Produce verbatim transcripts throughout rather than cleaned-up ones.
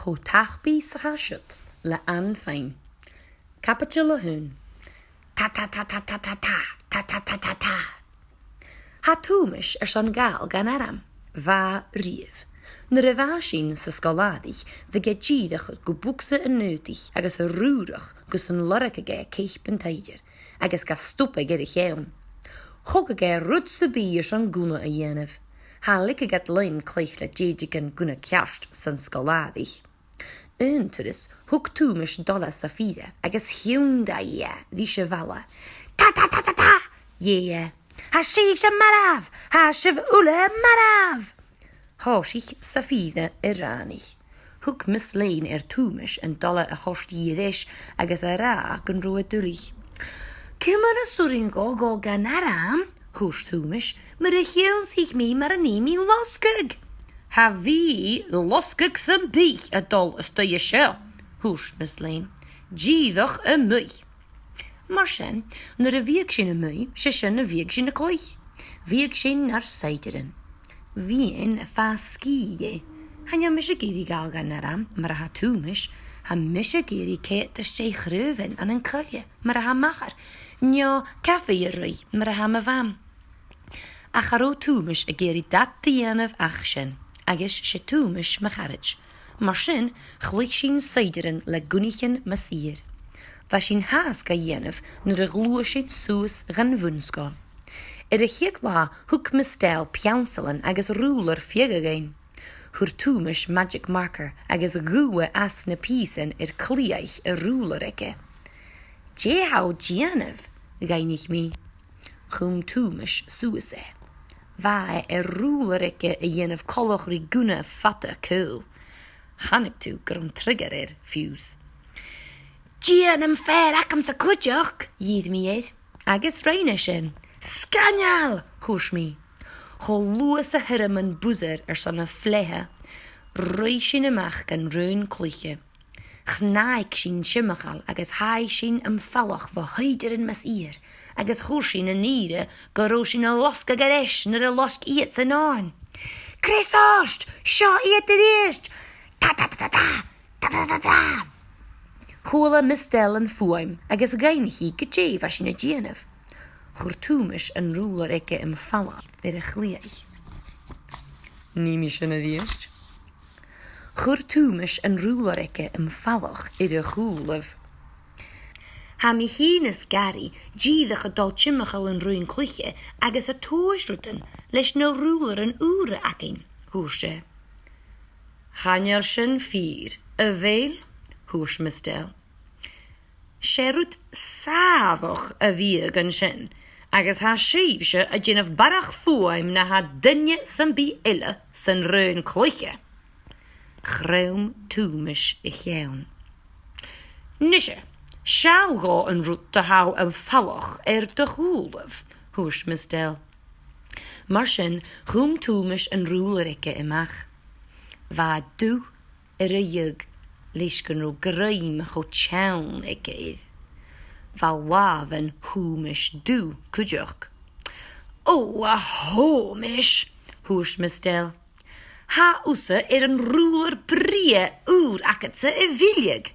Cho tapaidh 's a tha siud, le Anne Fine. Caibideil a h-aon. Ta, ta, ta, ta. Tha Tòmas airson gabhail dhan arm. Bha riamh. Nuair a bha sinn san sgoil-àraich, bhiodh e dìreach gu bogsa an aodaich agus a' rùrach gus an lorgadh e ceap an t-saighdeir, agus ga stobadh air a cheann. Chogadh e rud sam bith airson gunna a dhèanamh. Cha leigeadh iad leam cluich le dèideagan gunna ceart san sgoil-àraich. Aon turas, thug Tòmas dola sa phìob agus thionndaidh e i ris a' bhalla. Ta, ta, ta, ta, ta! dh'èigh e. Tha sibhse marbh! Tha sibh uile marbh! Thòisich sa phìob a' rànaich. Thug Miss Lane air Tòmas an dola a thoirt dhi air ais agus a ràdh gun robh e duilich. Ciamar as urrainn dhomh gabhail dhan arm, thuirt Tòmas, mura h-ionnsaich mi mar a nì mi losgadh? Cha bhi losgadh sam bith a' dol a-staigh an seo, thuirt Miss Lane. Dìreach a-muigh. Mar sin, nuair a bhiodh sinn a-muigh, 's e sin a bhiodh sinn a' cluich. Bhiodh sinn nar saighdearan. Bhithinn a' fàs sgìth dheth. Chan eil mise ag iarraidh gabhail dhan arm mar a tha Tòmas, tha mise ag iarraidh coimhead às dèidh chraobhan ann an coille mar a tha m' athair, no cafaidh a ruith mar a tha mo mham. Ach cha robh Tòmas ag iarraidh dad a dhèanamh ach sin, agus 's e Tòmas mo charaid. Mar sin, chluich sinn saighdearan le gunnaichean mas fhìor. Bha sinn fhathast ga dhèanamh nuair a ghluais sinn suas dhan bhun-sgoil. Air a' chiad latha, thug Miss Dell peansailean agus ruler fiodha dhuinn. Chuir Tòmas magic marker agus dhubh e às na pìosan air cliathaich an ruler aige. Dè tha thu a' dèanamh? dh'fhaighnich mi. Chùm Tòmas suas e. Bha e air ruler aige a dhèanamh coltach ri gunna fada caol. Chanadh tu gur ann trigger air fiù 's. Dèan am fear agamsa cuideachd, dh'iarr mi air, agus rinn e sin. Sgoinneil! thuirt mi. Cho luath 's a thiormaich am buzzer airson a' phleidhe, ruith sinn a-mach dhan raon cluiche. Chnàig sinn timcheall agus shuidh sinn am falach bho shaighdearan mas fhìor, agus chuir sinn an ìre gun robh sinn a' losgadh air ais nuair a loisg iadsan oirnn. Greas ort! Seo iad a-rithist! Ta, ta, ta, ta, ta! Ta, ta, ta, ta! Chuala Miss Dell am fuaim agus dh'fhaighnich i gu dè bha sinn a' dèanamh. Chuir Tòmas an ruler aige am falach air a chliathaich. Nì mi sin a-rithist. Chuir Tòmas an ruler aige am falach air a chùlaibh. Tha mi fhìn is Gary dìreach a' dol timcheall an raoin cluiche agus a' tomhas rudan leis na ruleran ùra againn, thuirt e. Chan eil sin fìor, a bheil? thuirt Miss Dell. 'S e rud sàmhach a bhiodh an sin, agus tha sibhse a' dèanamh barrachd fuaim na tha duine sam bith eile san raon cluiche. Chrom Tòmas a cheann. Nise, seall dhomh an rud a tha am falach air do chùlaibh, thuirt Miss Dell. Mar sin, chùm Tòmas an ruler aige a-mach. Bha e dubh air a dheagh leis gun robh grèim cho teann aige air. Bha làmhan Thòmais dubh cuideachd. Ò, a Thòmais, thuirt Miss Dell. Tha thusa air an ruler brèagha ùr agadsa a mhilleadh.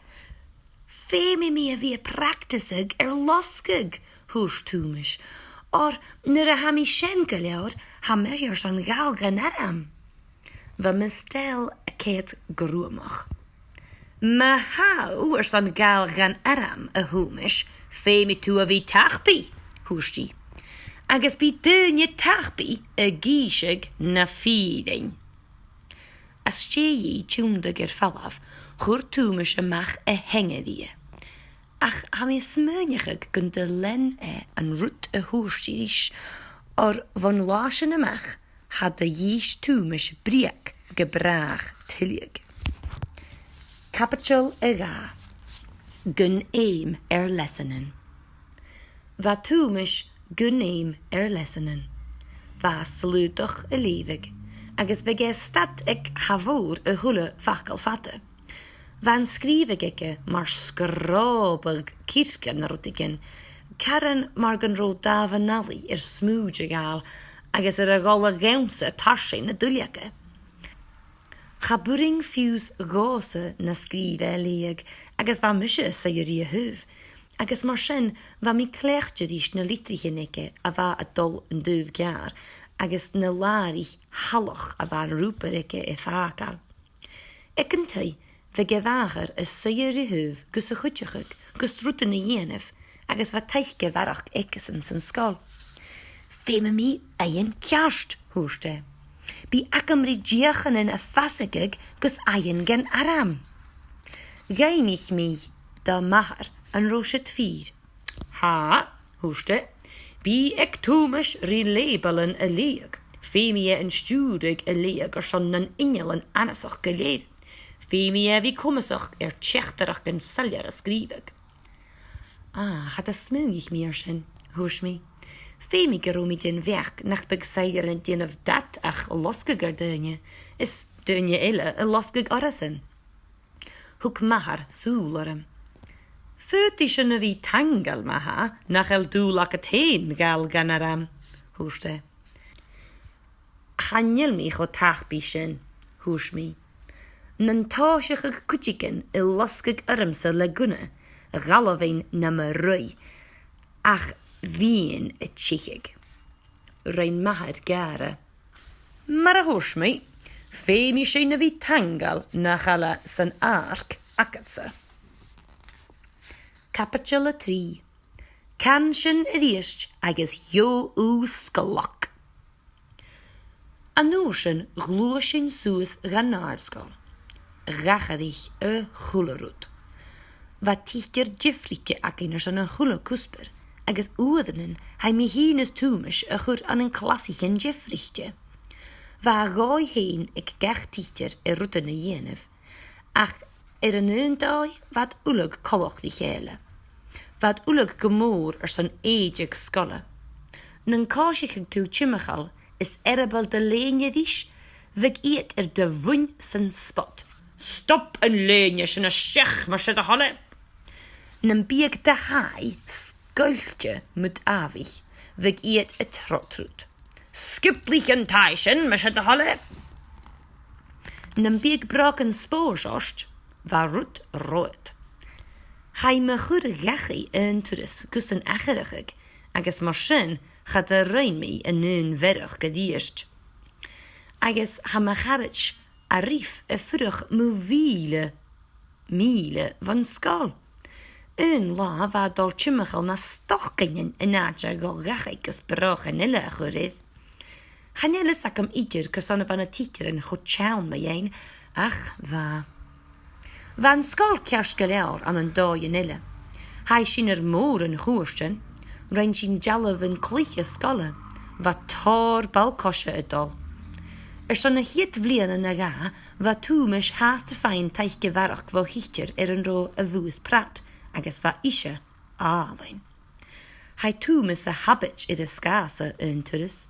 Feumaidh mi a bhith a' practasadh air losgadh, thuirt Tòmas. Oir nuair a tha mi sean gu leòr, tha mi airson gabhail dhan arm. Bha Miss Dell a' coimhead gruamach. Ma tha thu airson gabhail dhan arm, a Thòmais, feumaidh tu a bhith tapaidh, thuirt i. Agus bidh daoine tapaidh ag innse na fìrinn. Às dèidh dhi tionndadh air falbh, chuir Tòmas a-mach a theanga rithe. Ach tha mi a' smaoineachadh gun do lean e an rud a thuirt i ris, oir bhon là sin a-mach, cha do dh'inns Tòmas breug gu bràth tuilleadh. Caibideil a dhà. Gun fheum air leasanan. Bha Tòmas gun fheum air leasanan. Bha e slaodach a' leughadh, agus bhiodh e a' stad aig cha mhòr a h-uile facal fada. Bha an sgrìobhadh aige mar sgròbadh circe no rudeigin, caran mar gun robh damhan-allaidh air smùid a ghabhail agus air a dhol a dhannsa tarsainn na duilleige. Cha b' urrainn fiù 's dhòmhsa na sgrìobh e leugh, agus bha mise a' suidhe ri a thaobh, agus mar sin bha mi cleachdte ris na litrichean aige a bha a' dol an taobh ceàrr, agus na làraich shalach a bha an rùbair aige a' fàgail. Aig an taigh, bhiodh a mhàthair a' suidhe ri a thaobh gus a chuideachadh, gus rudan a dhèanamh, agus bha taic a bharrachd aigesan san sgoil. "Feumaidh mi fhaighinn ceart," thuirt e. "Bidh agam ri deuchainnean a phasaigeadh gus fhaighinn dhan arm." Dh'fhaighnich mi do m' athair an robh siud fìor. "Tha," thuirt e. "Bidh aig Tòmas ri leubalan a leugh. Feumaidh e an stiùireadh a leugh airson nan innealan annasach gu lèir. Feumaidh e a bhith comasach air teachdaireachdan soilleir a sgrìobhadh." "Ah, cha do smaoinich mi air sin," thuirt mi. "Feumaidh gun robh mi den bheachd nach biodh soilleir a' dèanamh dad ach losgadh air daoine, is daoine eile a losgadh orrasan." Thug m' athair sùil orm. "Faodaidh sin a bhith taingeil, ma-thà, nach eil dùil agad fhèin gabhail dhan arm," thuirt e. "Chan eil mi cho tapaidh sin," thuirt mi. "Nan tòiseachadh cuideigin a' losgadh ormsa le gunna, dh'fhalbhainn nam ruith, ach bhithinn a' teicheadh." Rinn m' athair gàire. "Mar a thuirt mi, feumaidh sinn a bhith taingeil nach eil e san amharc agadsa." Caibideil a trì. "Can sin a-rithist agus gheibh thu sgloc." An uair sin ghluais sinn suas dhan àrd-sgoil. Dh'atharraich a h-uile rud. Bha tidsear diofraichte againn airson a h-uile cuspair, agus uaireannan chaidh mi fhìn is Tòmas a chur ann an clasaichean diofraichte. Bha a dhòigh fhèin aig gach tidsear air rudan a dhèanamh, ach air an aon dòigh bha iad uile coltach ri chèile. Bha iad uile gu mòr airson èideadh sgoile. Nan coisicheadh tu timcheall is earball do lèine ris, bhiodh iad air do bhuin san spot. "Stop an lèine sin a-steach, mas e do thoil e!" Nam biodh do thaigh sgoilte mud amhaich, bhiodh iad a' trod riut. "Sgioblaich an taigh sin, mas e do thoil e!" Nam biodh brògan spòrs ort, bha rud romhad. Chaidh mo chur dhachaigh aon turas gus an atharrachadh, agus mar sin cha do rinn mi an aon mhearachd a-rithist. Agus tha mo charaid a-riamh a' fuireach mu mhìle mìle bhon sgoil. Aon latha bha e a' dol timcheall na stocainnean an àite a dhol dhachaigh gus brògan eile a chur air. Chan eil fhios agam idir carson a bha na tidsearan cho teann mu dheidhinn, ach bha. Bha an sgoil ceart gu leòr ann an dòighean eile. Chaidh sinn air mòran chuairtean, rinn sinn dealbhan cluiche sgoile, bha tòrr ball-coise a' dol. Airson a' chiad bhliadhna no dhà, bha Tòmas fhathast a' faighinn taic a bharrachd bho thidsear air an robh a' Bh-uas Prat, agus bha ise àlainn. Chaidh Tòmas a shabaid air a sgàth-sa aon turas.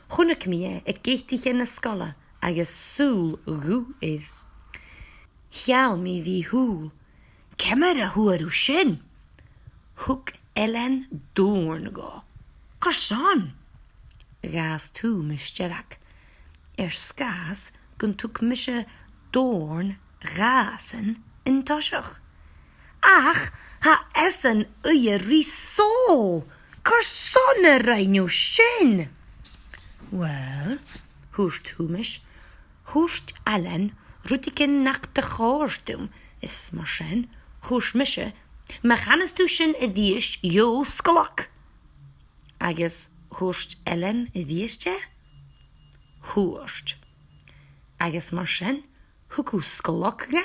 Chunnaic mi e aig geataichean na sgoile agus sùil dhubh air. Sheall mi ri Shùil. "Ciamar a fhuair thu sin?" Thug Ailean dòrn dhomh. "Carson?" dh'fhàs Tòmas dearg. "Air sgàth 's gun tug mise dòrn dhàsan an toiseach." "Ach tha esan uabhasach sònraichte. Carson a rinn thu sin?" "Uill," thuirt Tòmas, "thuirt Ailean rudeigin nach do chòrd rium, is mar sin, thuirt mise, 'Ma chanas tu sin a-rithist, gheibh thu sgloc.'" Agus thuirt Ailean a-rithist e? Thuirt. Agus mar sin, thug thu sgloc dha?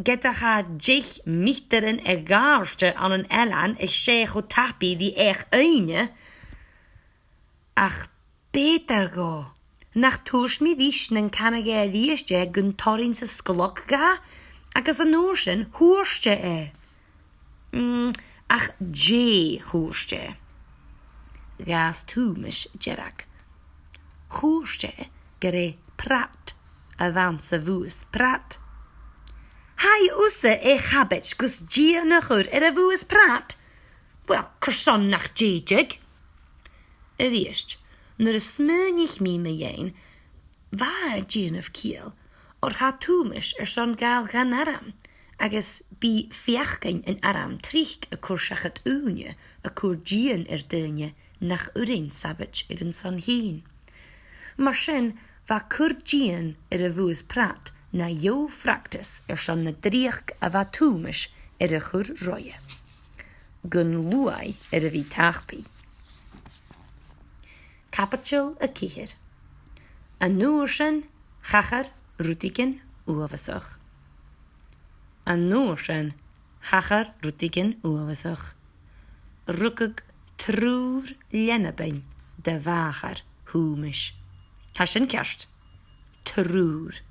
Ged a tha deich meatairean a dh'àirde ann an Ailean, is e cho tapaidh ri each-aibhne. Ach b' fheudar dhomh. Nach tuirt mi ris nan canadh e a-rithist e gun toirinn-sa sgloc dha, agus an uair sin thuirt e e. Mm, ach dè thuirt e? Dh'fhàs Tòmas dearg. Thuirt e gur e Prat a bh' anns a' Bh-uas Prat. Chaidh thusa a shabaid gus dìon a chur air a' Bh-uas Prat? Uill, carson nach tèid e? A-rithist, nuair a smaoinich mi mu dheidhinn, bha e a' dèanamh ciall, Oir tha Tòmas airson gabhail dhan arm, agus bidh feuchainn an arm tric a' cur seachad ùine, a' cur dìon air daoine nach urrainn sabaid air an son fhèin. Mar sin, bha cur dìon air a' bhùth-phràid na dheagh phractas airson na dreuchd a bha Tòmas air a chur roimhe. Gun luaidh air a bhith tapaidh. Caibideil a ceithir. An uair sin, thachair rudeigin uabhasach. An uair sin, thachair rudeigin uabhasach. Rugadh triùir leanabain do mhàthair Thòmais. Tha sin ceart. Triùir.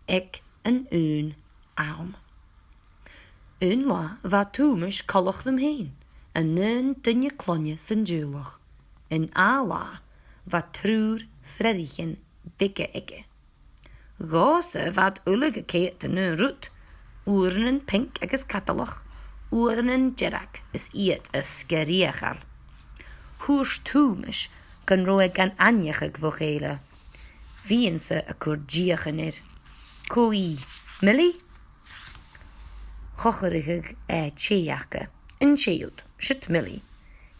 Aig an aon àm. Aon latha bha Tòmas coltach leam fhèin, an aon duine cloinne san teaghlach. An ath latha bha triùir pheathraichean beaga aige. Dhòmhsa bha iad uile a' coimhead an aon rud, uaireannan pinc agus cadalach, uaireannan dearg is iad a' sgreuchail. Thuirt Tòmas gun robh e gan aithneachadh bho chèile. Bhithinn-sa a' cur deuchainn air. Cò i? Milly? Chomharraich e tè aca. An tè ud, siud Milly.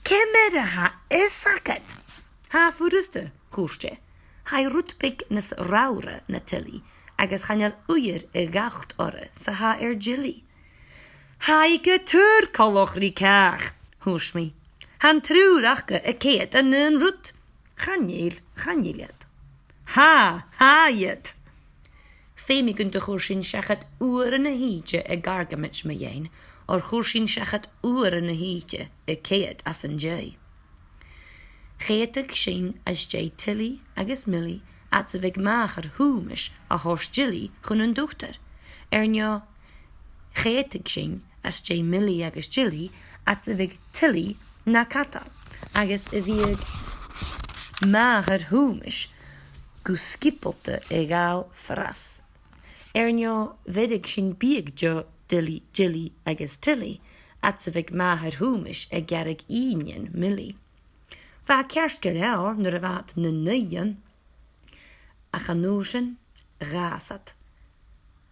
Ciamar a tha fios agad? Tha e furasta, thuirt e. Tha i rud beag nas reamhra na Tilly, agus chan eil uiread a dh'fhaodainn oirre 's a tha air Jilly. Tha i gu tur coltach ri càch, thuirt mi. Tha an triùir aca a' coimhead an aon rud. Chan eil, chan eil iad. Tha, tha iad. Feumaidh gun do chuir sinn seachad uairean a thìde ag argamaid mu dheidhinn, oir chuir sinn seachad uairean a thìde a' coimhead às an dèidh. Choimheadadh sinn às dèidh Tilly agus Milly fhad 's a bhiodh màthair Thòmais a' toirt Jilly chun an dotair. Air neo, choimheadadh sinn às dèidh Milly agus Jilly fhad 's a bhiodh Tilly na cadal, agus a bhiodh màthair Thòmais gu sgiobalta a' gabhail fras. Air neo, bheireadh sinn biadh do Dilly, Jilly agus Tilly fhad 's a bhiodh màthair Thòmais a' gearradh ìnean Milly. Bha e ceart gu leòr nuair a bha iad nan naoidhean, ach an uair sin, dh'fhàs iad,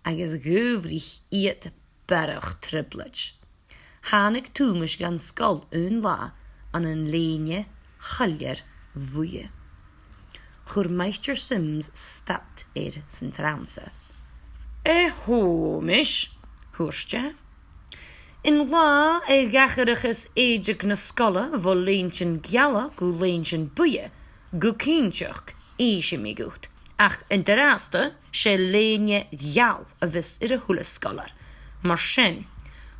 agus dh'adhbhraich iad barrachd trioblaid. Thàinig Tòmas dhan sgoil aon latha ann an lèine shoilleir bhuidhe. Chuir Maighstir Sims stad air san trannsa. "A Thòmais," thuirt e, "an latha a dh'atharraicheas èideadh na sgoile bho lèintean geala gu lèintean buidhe, gu cinnteach, innsidh mi dhut. Ach an-dràsta, 's e lèine gheal a bhios air a h-uile sgoilear. Mar sin,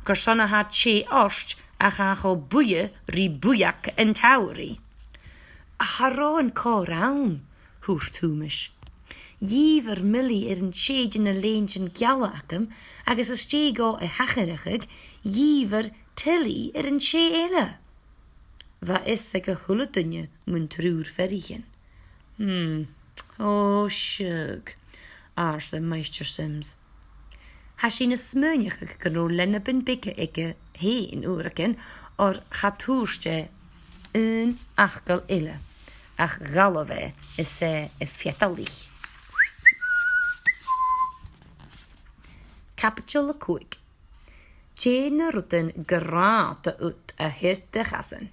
carson a tha tè ort a tha cho buidhe ri buidheag an t-samhraidh?" "Ach cha robh an còrr ann," thuirt Tòmas. "Dhìobhair Milly air an tè de na lèintean geala agam, agus às dèidh dhomh a h-atharrachadh, dhìobhair Tilly air an tè eile." Bha fios aig a h-uile duine mun triùir pheathraichean. "Hmm, o, seadh," arsa Maighstir Sims. Tha sinn a' smaoineachadh gun robh leanaban beaga aige fhèin uaireigin, oir cha tuirt e aon fhacal eile, ach dh'fhalbh e is e a' feuchainn. Caibideil a còig. Dè na rudan grànda ud a th' air do chasan?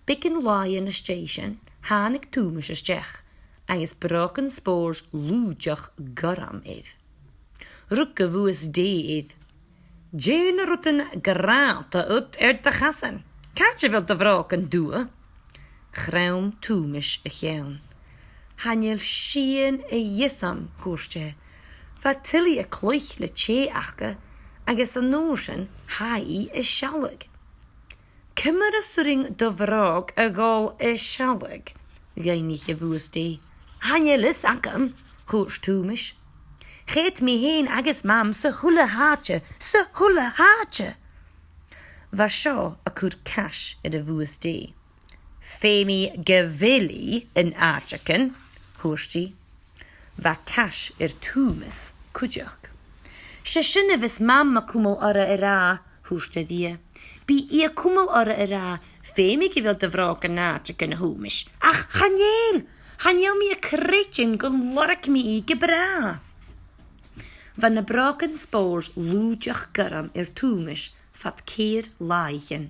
Beagan làithean às dèidh sin, thàinig Tòmas a-steach, agus brògan spòrs lùideach gorm air. Rug a' bhuaidh-dè air. "Dè na rudan grànda ud air do chasan? Càit a bheil do bhrògan dubha?" Chrom Tòmas a cheann. "Chan eil sìon a dh'fhios agam," thuirt e. "Bha Tilly a' cluich le tè aca, agus an uair sin chaidh i a shealg." "Ciamar as urrainn do bhròg a dhol a shealg?" dh'fhaighnich a' bhuaidh-dè. "Chan eil fhios agam," thuirt Tòmas. "Choimhead mi fhèin agus Mam sa h-uile h-àite, sa h-uile h-àite." Bha seo a' cur cais air a' bhuaidh-dè. "Feumaidh gu bheil i an àiteigin," thuirt i. Bha cais air Tòmas cuideachd. "'S e sin a bhios Mam a' cumail orra a ràdh," thuirt e rithe. "Bidh i a' cumail orra a ràdh, 'Feumaidh gu bheil do bhròg an àiteigin, a Thòmais.' Ach chan eil! Chan eil mi a' creidsinn gun lorg mi i gu bràth. Bha na brògan spòrs lùideach gorm air Tòmas fad ceithir làithean.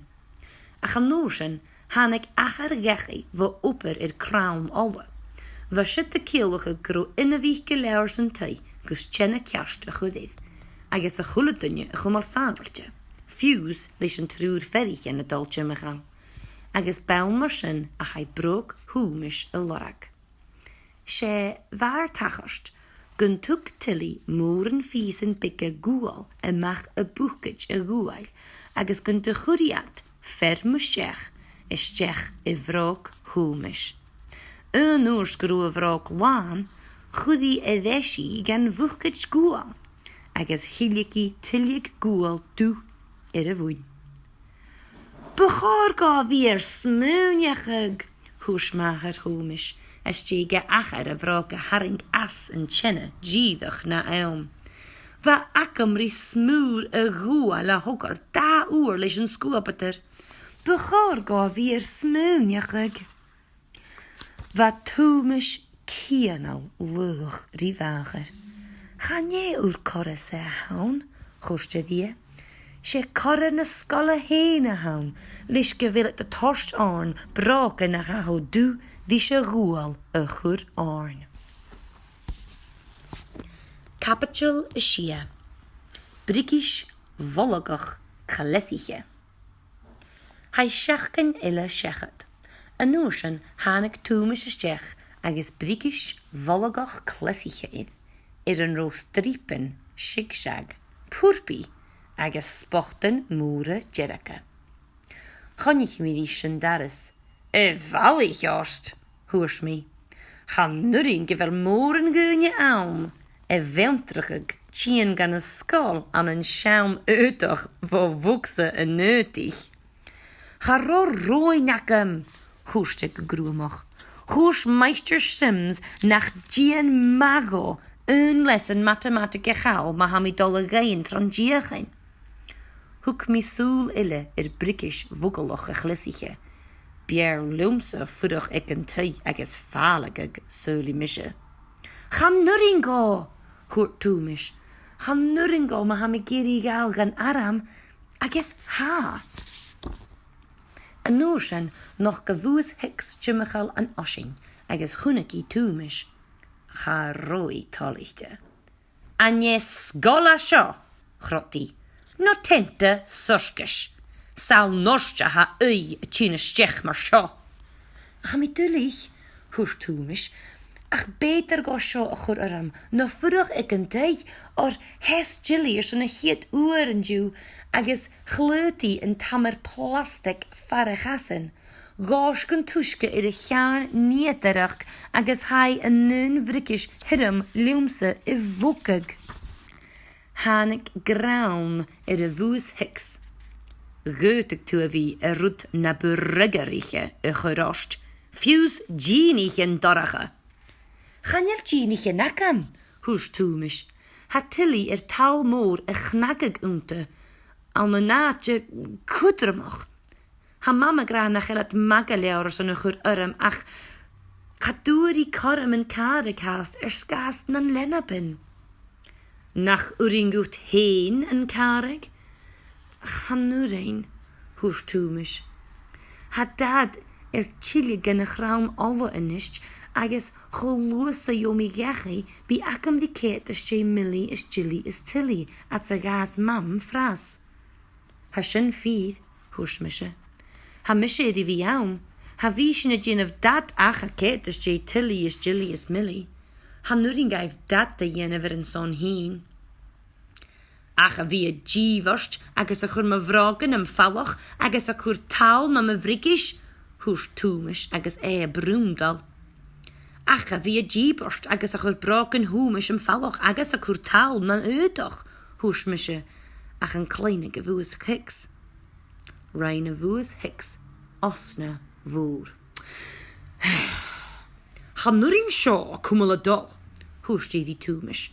Ach an uair sin, thàinig athair dhachaigh bho obair air crann-ola. Bha siud a' ciallachadh gun robh inbhich gu leòr san taigh gus teine ceart a chur air, agus a h-uile duine a chumail sàbhailte, fiù 's leis an triùir pheathraichean a' dol timcheall. Agus b' ann mar sin a chaidh bròg Thòmais a lorg. 'S e bha air tachairt gun tug Tilly mòran phìosan beaga guail a-mach à bucaid a' ghuail, agus gun do chuir i iad fear mu seach a-steach a bhròg Thòmais. An uair 's gun robh a' bhròg làn, chuir i air ais i dhan bhucaid guail, agus thilg i tuilleadh guail dubh air a mhuin. "Bu chòir dhomh a bhith air smaoineachadh," thuirt màthair Thòmais, às dèidh dha athair a' bhròg a tharraing às an teine dìreach na àm. "Bha agam ri smùr a' ghuail a thogail dà uair leis an sguabadair. Bu chòir dhomh a bhith air smaoineachadh." Bha Tòmas cianail laghach ri mhàthair. "Chan e ur coire-sa a th' ann," thuirt a bhith. "'S e coire na sgoile fhèin a th' ann, leis gu bheil iad a' toirt oirnn brògan a tha cho dubh ris a' ghual a chur oirnn." Caibideil a sia. Briogais bholgach cleasaiche. Chaidh seachdain eile seachad. An uair sin thàinig Tòmas a-steach agus briogais bholgach cleasaiche air, air an robh stiallan sigsag, purpaidh agus spotan mòra dearga. Choinnich mi ris an doras. "A bhalaich ort," thuirt mi. "Chan urrainn gu bheil mòran dhaoine ann a bheanntrachadh tighinn dhan an sgoil ann an seann aodach bho bhogsa an aodaich." "Cha robh roghainn agam," thuirt e gu gruamach. "Thuirt Maighstir Sims nach dèan math dhomh aon leasan matamataig a chall ma tha mi a' dol a dh'fhaighinn tron deuchainn." Thug mi sùil eile air briogais bholgach a' chleasaiche. "B' fheàrr leamsa fuireach aig an taigh agus fàileadh," saoilidh mise. "Chan urrainn dhomh," thuirt Tòmas. "Chan urrainn dhomh ma tha mi ag iarraidh a dhol dhan arm, agus tha." An uair sin, nochd a' Bh-uas Hicks timcheall an oisein agus chunnaic i Tòmas. Cha robh i toilichte. "An e sgoil a tha seo," chroth i, "no teanta soircais? 'S ann ortsa a tha aghaidh a' tighinn a-steach mar seo." "Tha mi duilich," thuirt Tòmas, "ach b' fheudar dhomh seo a chur orm no fuireach aig an taigh, oir sheas Jilly airson a' chiad uair an-diugh agus shlaod i an t-amar plastaig far a chasan. Dhòirt gun t-uisge air a cheàrn-nigheadaireachd agus chaidh an aon bhriogais thioram leamsa a bhogadh." Thàinig greann air a' Bh-uas Hicks. "Dh'fhaodadh tu a bhith air rud na bu fhreagarraiche a chur ort, fiù 's dìnichean dorcha." "Chan eil dìnichean agam," thuirt Tòmas. "Tha Tilly air toll mòr a chnagadh annta, ann an àite cudromach. Tha Mam ag ràdh nach eil iad math gu leòr airson a chur orm, ach cha d' fhuair i cothrom an càradh fhathast air sgàth 's nan leanaban." "Nach urrainn dhut fhèin an càradh?" "Chan urrainn," thuirt Tòmas. "Tha Dad air tilleadh dhan a' chrann-ola a-nis, agus cho luath 's a gheibh mi dhachaigh, bidh agam ri coimhead às dèidh Milly is Jilly is Tilly, fhad 's a ghabhas Mam fras." "Tha sin fìor," thuirt mise. "Tha mise air a bhith ann. Cha bhi sinn a' dèanamh dad ach a' coimhead às dèidh Tilly is Jilly is Milly. Chan urrainn dhaibh dad a dhèanamh air an son fhèin." "Ach a bhith a' dìobhairt agus a' cur mo bhrògan am falach agus a' cur tàl nam bhriogais," thuirt Tòmas agus e a' brùndail. "Ach a bhith a' dìobhairt agus a' cur brògan Thòmais am falach agus a' cur tàl nan aodach," thuirt mise, ach an cluinneadh a' Bh-uas Hicks. Rinn a' Bh-uas Hicks osna mhòr. "Chan urrainn seo a chumail a' dol," thuirt i ri Tòmas.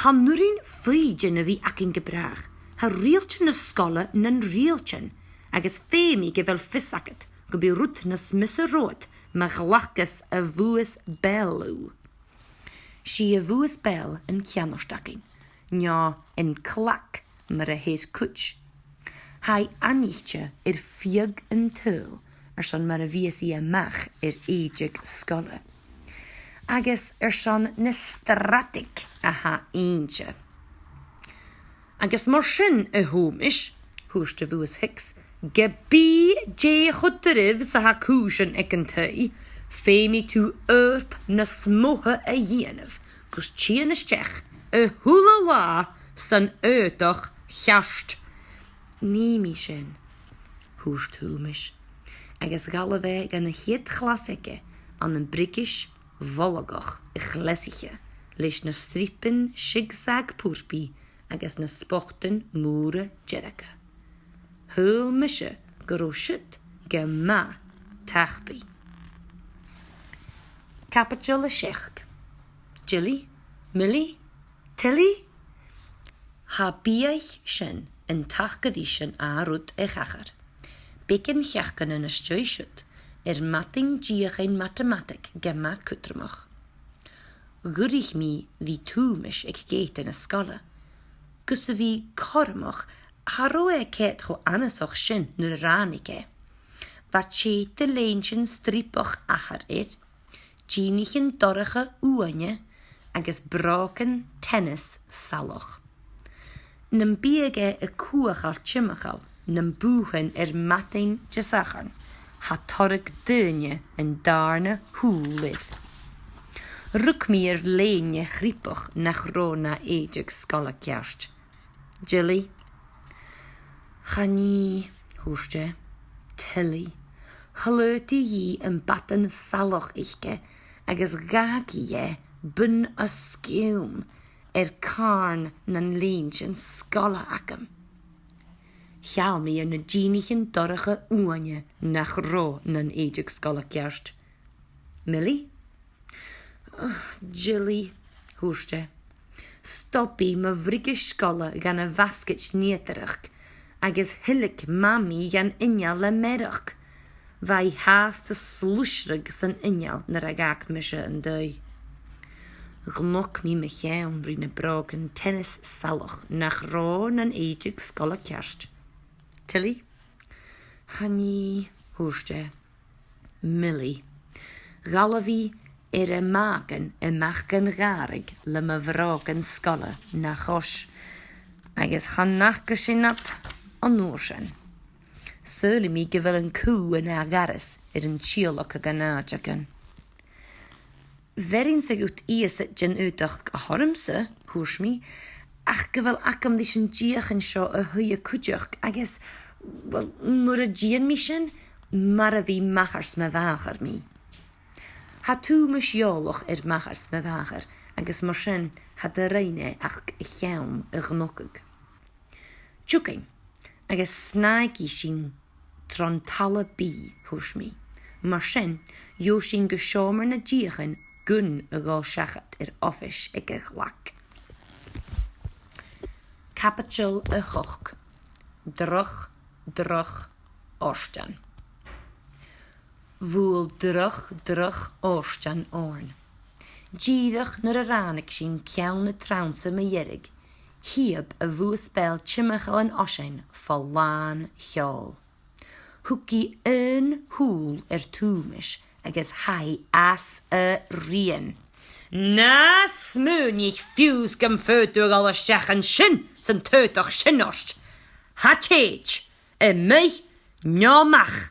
"Chan urrainn foighidinn a bhith againn gu bràth. Tha riaghailtean na sgoile nan riaghailtean, agus feumaidh gu bheil fios agad gum bi rud nas miosa romhad ma ghlacas a' Bhuas Bell thu. 'S i a' Bhuas Bell an ceannard againn, no an Clag mar a their cuid. Tha i aithnichte air feadh an t-saoghail airson mar a bhios i a-mach air èideadh sgoile, agus airson na stradaig a tha innte. Agus mar sin, a Thòmais, thuirt a' Bhuas Hicks, ge bith dè cho doirbh 's a tha cùisean aig an taigh, feumaidh tu oidhirp nas motha a dhèanamh gus tighinn a-steach a h-uile latha san aodach cheart. Nì mi sin, thuirt Thòmais, agus dh'fhalbh e dhan a' chiad chlas aige ann am briogais bholgach a' chleasaiche leis na stripean sigsag purpaidh agus na spotan mòra dearga. Shaoil mise gun robh siud gu math tapaidh. Caibideil a seachd. Jilly? Milly? Tilly? Tha biadh sin an taca ris an ath rud, a chàirdean. Beagan sheachdainean às dèidh siud, air madainn deuchainn matamataig gu math cudromach, dh'fhuirich mi ri Tòmas aig geata na sgoile, gus a bhith cothromach, cha robh e ceart cho annasach sin nuair a ràinig e. Bha tè de lèintean stripeach athar air, dìnichean dorcha uaine agus brògan teanas salach. Nam biodh e a' cuachail timcheall nam bùthan air madainn Disathairne, cha toireadh duine an dàrna shùil air. Rug mi air lèine stripeach nach robh na èideadh sgoile ceart. Jilly? Chan e, thuirt e. Tilly. Shlaod i dhi am badan salach aice agus dh'fhàg i e bun-os-cionn air càrn nan lèintean sgoile agam. Sheall mi air na dìnichean dorcha uaine nach robh nan èideadh sgoile ceart. Milly? Jilly, thuirt e. Stob i mo bhriogais sgoile dhan a' bhasgaid nigheadaireachd agus thilg Mamaidh dhan inneal le mearachd. Bha i fhathast a' slusradh san inneal nuair a dh'fhàg mise an taigh. Ghnog mi mo cheann ri na brògan teanas salach nach robh nan èideadh sgoile ceart. Tilly? Chan e, thuirt e. Milly. Dh'fhalbh i air a màgan a-mach dhan ghàrradh le mo bhrògan sgoile na chois, agus chan fhaca sinn iad an uair sin. Saoilidh mi gu bheil an cù an ath ghoireas air an tìodhlacadh an àiteigin. Bheirinn-sa dhut iasad den aodach a th' ormsa, thuirt mi, ach gu bheil agam ris an deuchainn seo a shuidhe cuideachd agus, well, nuair a dèan mi sin, marbhaidh m' athair 's mo mhàthair mi. Tha Tòmas eòlach air m' athair 's mo mhàthair, agus mar sin, cha do rinn e ach a cheann a ghnogadh. Tiugainn, agus snàigidh sinn tron talla bìdh, thuirt mi. Mar sin, gheibh sinn gu seòmar na deuchainn gun a dhol seachad air oifis aig a' Chlag. Caibideil a h-ochd. Droch, droch fhortan. Bhuail droch, droch fhortan oirnn. Dìreach nuair a ràinig sinn ceann na trannsa mu dheireadh, shìob a' Bhuas Bell timcheall an oisein fo làn sheòl. Thug i aon shùil air Tòmas agus chaidh e às a rian. Na smaoinich fiù 's gum faod thu a dhol a-steach an sin san t-aodach sin ort. Tha tèid, a-muigh no a-mach.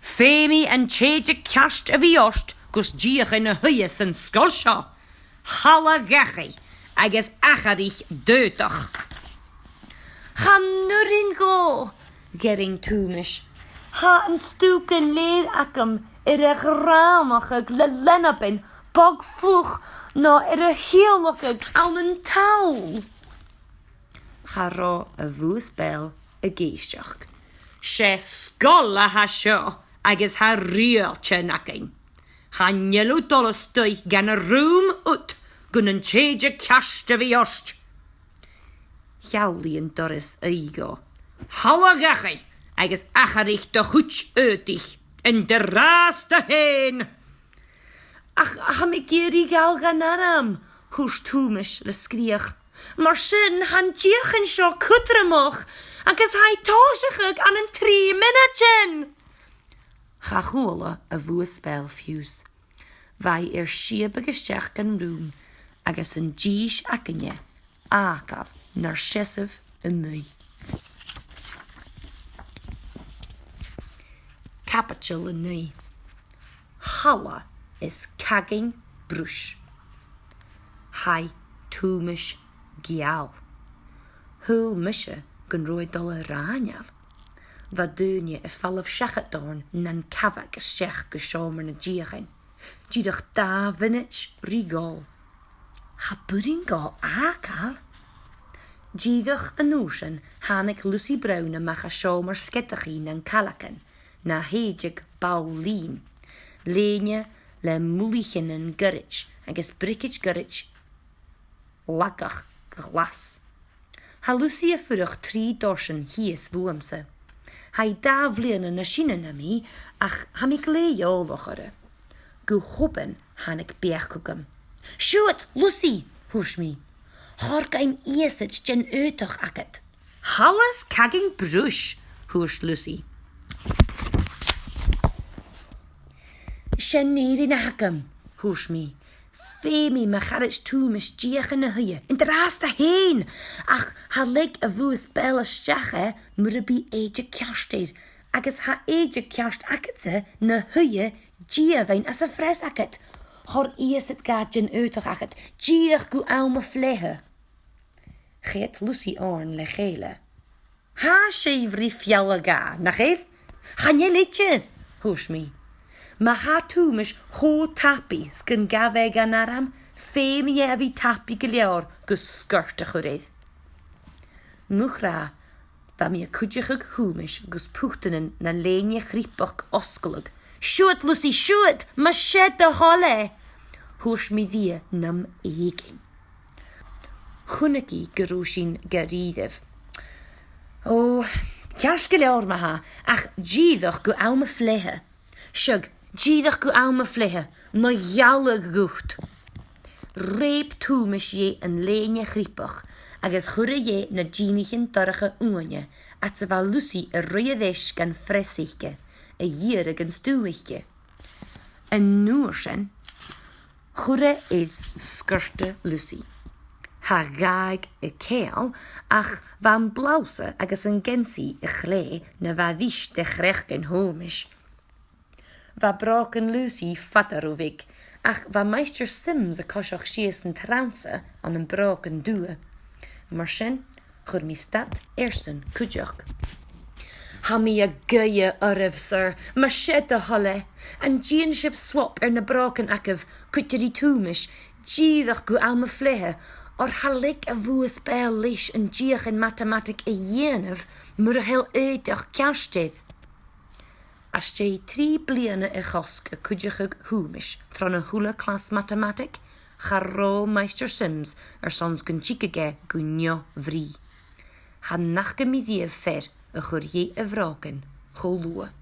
Feumaidh an t-èideadh ceart a bhith ort gus deuchainn a shuidhe san sgoil seo. Thalla dhachaigh agus atharraich d' aodach. Chan urrainn dhomh, dh'èigh Tòmas. Tha an stuth gu lèir agam air a ghrànachadh le leanaban bog fliuch no air a thìodhlacadh ann an toll. Cha robh a' Bhuas Bell ag èisteachd. 'S e sgoil a tha seo agus tha riaghailtean againn. Chan eil thu dol a-staigh dhan an rùm ud gun an t-èideadh ceart a bhith ort. Sheall i an doras aghaidh dhomh. Thalla dhachaigh agus atharraich do chuid aodaich. "An-dràsta fhèin!" "Ach, tha mi ag iarraidh a dhol dhan arm," thuirt Tòmas le sgreuch. "Mar sin, tha an deuchainn seo cudromach, agus tha i a' tòiseachadh ann an trì mionaidean!" Cha chuala a bhuaispeil fiù 's. Bha i air sìobadh a-steach dhan rùm agus an dithis againne fhàgail nar seasamh a-muigh. Caibideil a naoi. Thalla is cagainn bruis. Chaidh Tòmas geal. Shaoil mise gun robh e a' dol a rànail. Bha daoine a' falbh seachad oirnn nan cabhaig a-steach gu seòmar na deuchainn. Dìreach dà mhionaid ri dhol. Cha b' urrainn dhomh fhàgail. Dìreach an uair sin thàinig Lucy Brown a-mach à seòmar sgeadachaidh nan caileagan, na shèideadh ball-lìn, lèine le mullaichean goirid agus briogaid ghoirid lagach ghlas. Tha Lucy a' fuireach trì dorsan shìos bhuamsa. Tha i dà bhliadhna nas sine na mi, ach tha mi glè eòlach oirre. Gu h-obann thàinig beachd thugam. "Siuthad, Lucy," thuirt mi. "Thoir dhuinn iasad den aodach agad." "Thalla is cagainn bruis," thuirt Lucy. "'S e an fhìrinn a th' agam," thuirt mi. "Feumaidh mo charaid Tòmas deuchainn a shuidhe an-dràsta fhèin, ach cha leig a' bhuaispeil a-steach e mura bi èideadh ceart air, agus tha èideadh ceart agadsa na shuidhe dìomhain às a' phreas agad. Thoir iasad dha den aodach agad, dìreach gu àm a' phleidhe." Sheall Lucy oirnn le chèile. "Tha sibh ri fealla-dhà, nach eil?" "Chan eil idir," thuirt mi. "Ma tha Tòmas cho tapaidh 's gun gabh e dhan arm, feumaidh e a bhith tapaidh gu leòr gus sgiort a chur air." Mu thràth, bha mi a' cuideachadh Thòmais gus putanan na lèine-chriopach fhosgladh. "Siuthad, Lucy, siuthad, mas e do thoil e!" thuirt mi rithe nam èiginn. Chunnaic i gun robh sinn gu rìribh. "Ò, ceart gu leòr ma-thà, ach dìreach gu àm a' phleidhe. Seadh, dìreach gu àm a' phleidhe, mo ghealladh dhut." Reub Tòmas dheth an lèine-chriopach agus chuir e dheth na dìnichean dorcha uaine, fhad 's a bha Lucy a' ruith air ais dhan phreas aice, a dh'iarraidh an stuth aice. An uair sin, chuir e air sgiorta Lucy. Tha a dhàidh a' ceangal, ach bha am blabhsa agus an geansaidh a' clèith na bha ris de chreagan Thòmais. Bha brògan Lucy fada ro bheag, ach bha Maighstir Sims a' coiseachd sìos an trannsa ann am brògan dubha. Mar sin, chuir mi stad airsan cuideachd. "Tha mi a' guidhe oirbh, sir, mas e do thoil e. An dèan sibh swap air na brògan agaibh, cuide ri Tòmais, dìreach gu àm a' phleidhe, oir cha leig a' bhuaispeil leis an deuchainn matamataig a dhèanamh mura h-eil aodach ceart air?" Às dèidh trì bliadhna a chosg a' cuideachadh Thòmais tron a h-uile clas matamataig, cha robh Maighstir Sims airson 's gun tigeadh e gu neo-bhrìgh. Chan fhaca mi riamh fear a chuir dheth a bhrògan cho luath.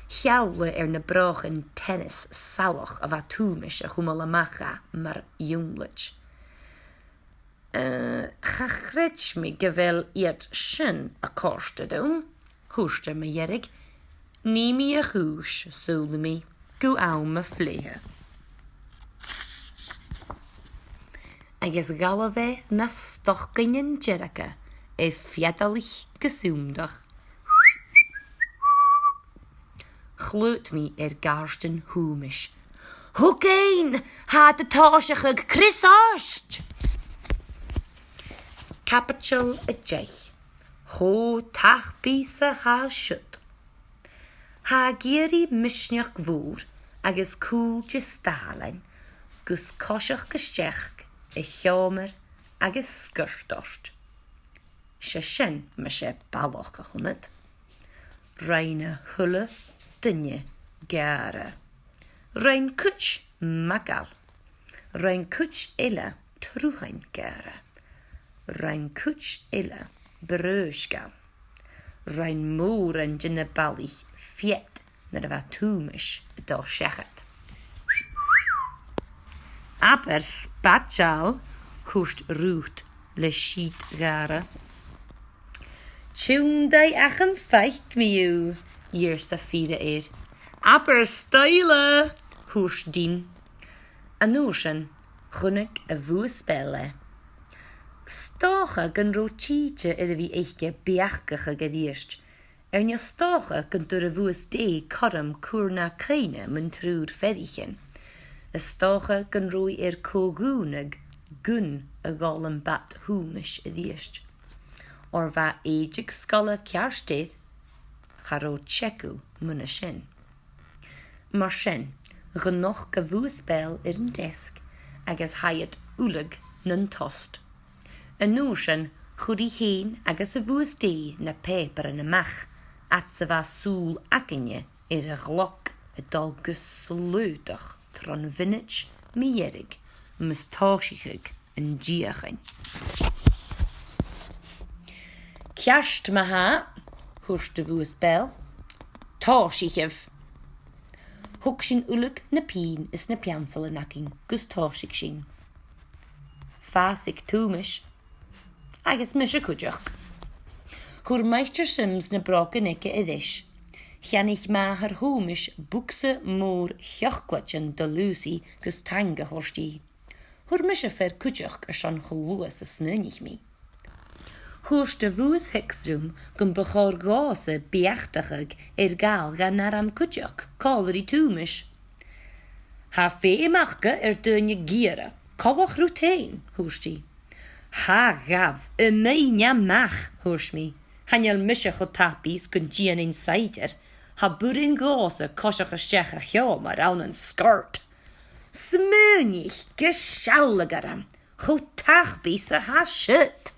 Sheall e air na brògan tennis salach a bha Tòmais a' cumail a-mach dha mar ionnlaid. "Eh, cha chreid mi gu bheil iad sin a' còrdadh rium," thuirt e mu dheireadh. "Nì mi a' chùis, saoilidh mi, gu àm a' phleidhe." Agus dh'fhalbh e na stocainnean dearga a' feadalaich gu sunndach. Shlaod mi air gàirdean Thòmais. "Thugainn! Tha iad a' tòiseachadh, crios ort!" Caibideil a deich. Cho tapaidh 's a tha siud. Tha e ag iarraidh misneachd mhòr agus cùl de stàilinn gus coiseachd a-steach a sheòmar agus sgiort ort. 'S e sin, mas e balach a th' annad. Rinn a h-uile duine gàire. Rinn cuid magail. Rinn cuid eile truthan gàire. Rinn cuid eile brùisgeil. Rinn mòran de na balaich fead nuair a bha Tòmas a' dol seachad. "Abair spaideil," thuirt Rùth le sìde-ghàire. "Tionndaidh ach am faic mi thu," dh'iarr Sapphire air. "Abair stoidhle," thuirt Dean. An uair sin, chunnaic a' bhuaispeil e. 'S dòcha gun robh tìde air a bhith aice beachdachadh a-rithist, air neo 's dòcha gun d' fhuair a' bhuaisde cothrom cuir-ne-cuimhne mun triùir pheathraichean. 'S dòcha gun robh i air co-dhùnadh gun a dhol am bad Thòmais a-rithist. Oir bha èideadh sgoile ceart air, cha robh teagamh mun a sin. Mar sin, ghnoc a' bhuaispeil air an deasg agus chaidh iad uile nan tost. An uair sin, chuir i fhèin agus a' bhuaisde na pàipearan a-mach, fhad 's a bha sùil againne air a' ghleoc a' dol gu slaodach tron mhionaid mu dheireadh mus tòisicheadh an deuchainn. "Ceart ma-thà," thuirt a' bhuaispeil. "Tòisichibh." Thog sinn uile na pinn is na peansailean againn gus tòisich sinn. Phàsaich Tòmas agus mise cuideachd. Chuir Maighstir Sims na brògan aige a-rithist. Cheannaich màthair Thòmais bogsa mòr sheoclaidean do Lucy gus taing a thoirt dhi. Fhuair mise fear cuideachd airson cho luath 's a smaoinich mi. Thuirt a' bhuaisde rium gum bu chòir dhòmhsa beachdachadh air gabhail dhan arm cuideachd, còmhla ri Tòmas. "Tha feum aca air daoine geur, coltach riut fhèin," thuirt i. "Tha, gabh, a-mhàin a-mach," thuirt mi. "Chan eil mise cho tapaidh 's gun dèanainn saighdear. Cha b' urrainn dhòmhsa coiseachd a-steach a sheòmar ann an sgiort." "Smaoinich gu sealladh orm, cho tapaidh 's a tha siud,"